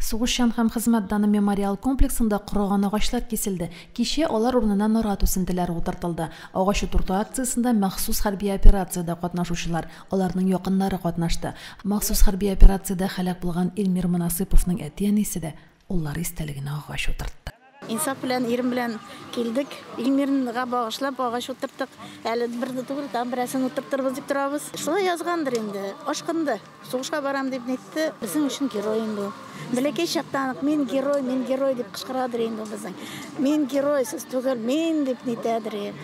Сугышчан һәм хезмәт даны мемориал комплексында корыган агачлар киселде. Кичә алар урынына нарат үсентеләре утыртылды. Агач утырту акциясендә махсус хәрби операциядә катнашучылар, аларның якыннары катнашты. Махсус хәрби операциядә һәлак булган Эльмир Монасыповның әти-әнисе дә уллары истәлегенә агач утыртты. Инсаф белән, ирем белән килдек. Илмирга багышлап агач утырттык. Әле бер дә түгел, тагын берәрсен утыртырбыз дип торабыз. Шулай язгандыр инде. Ашкынды. Сугышка барам дип нитте. Безнең өчен герой инде ул. Бәләкәй чактан ук мин герой, мин герой дип кычкырадыр инде ул безнең. Мин герой, сез түгел, мин дип нитәдер.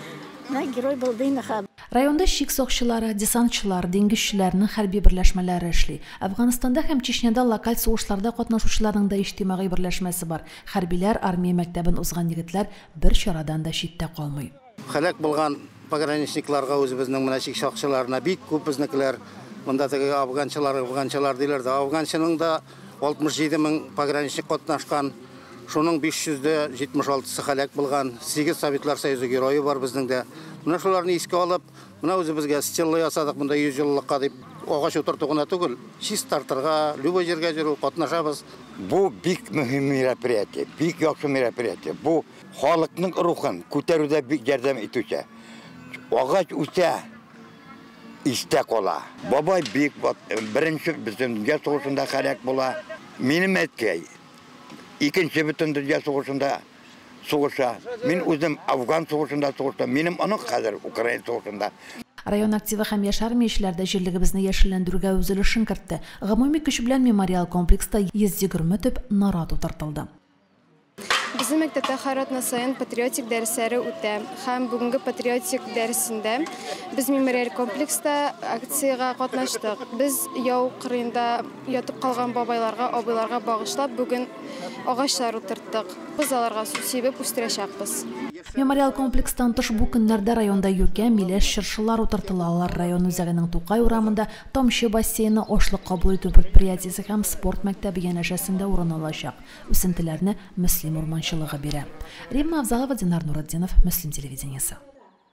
Менә герой булды инде ха. Районда чик сакчылары, десантчылар, диңгезчеләрнең хәрби берләшмәләре эшли. Әфганстанда һәм Чечняда локаль сугышларда катнашучыларның да иҗтимагый берләшмәсе бар. Хәрбиләр, армия мәктәбен узган егетләр бер чарадан да читтә калмый. Һәлак булган пограничникларга, үзебезнең менә чик сакчыларына бик күп безнекеләр. Монда теге афганчылар, афганчылар диләр дә. Афганчының да 67 мең пограничник катнашкан. Шуның 576-сы һәлак булган. 8 Советлар Союзы герое бар безнең дә. Менә шуларны искә алып, менә үзебезгә стела ясадык монда 100 еллыкка дип. Агач утырту гына түгел, чистартырга, любой җиргә йөрү, катнашабыз. Бу бик мөһим мероприятие, бик яхшы мероприятие. Бу халыкның рухын күтәрүдә бик ярдәм итүче. Агач үсә, истә кала. Бабай бик беренче бөтен дөнья сугышында һәлак була. Минем әткәй икенче бөтен дөнья сугышында сугыша. Мин үзем Афган сугышында сугыштым. Минем онык хәзер Украина сугышында. Район активы һәм яшь армиячеләр дә җирлегебезне яшелләндерүгә үз өлешен кертте. Гомуми көч белән мемориал комплекста 120 төп нарат утыртылды. Безнең мәктәптә һәр атна саен патриотик дәресләре үтә. Һәм бүгенге патриотик дәресендә без мемориаль комплекста акциягә катнаштык. Без яу кырыенда ятып калган бабайларга, абыйларга багышлап бүген агачлар утырттык. Без аларга су сибеп үстерәчәкбез. Мемориал комплекстан тыш бу көннәрдә районда юкә, миләш, чыршылар утыртыла. Алар район үзәгенең Тукай урамында Тамчы бассейны, ашлык кабул итү предприятиесе һәм спорт мәктәбе янәшәсендә урын алачак. Үсентеләрне Мөслим урманчылыгы бирә. Римма Авзалова, Динар Нуратдинов, Мөслим телевидениесе.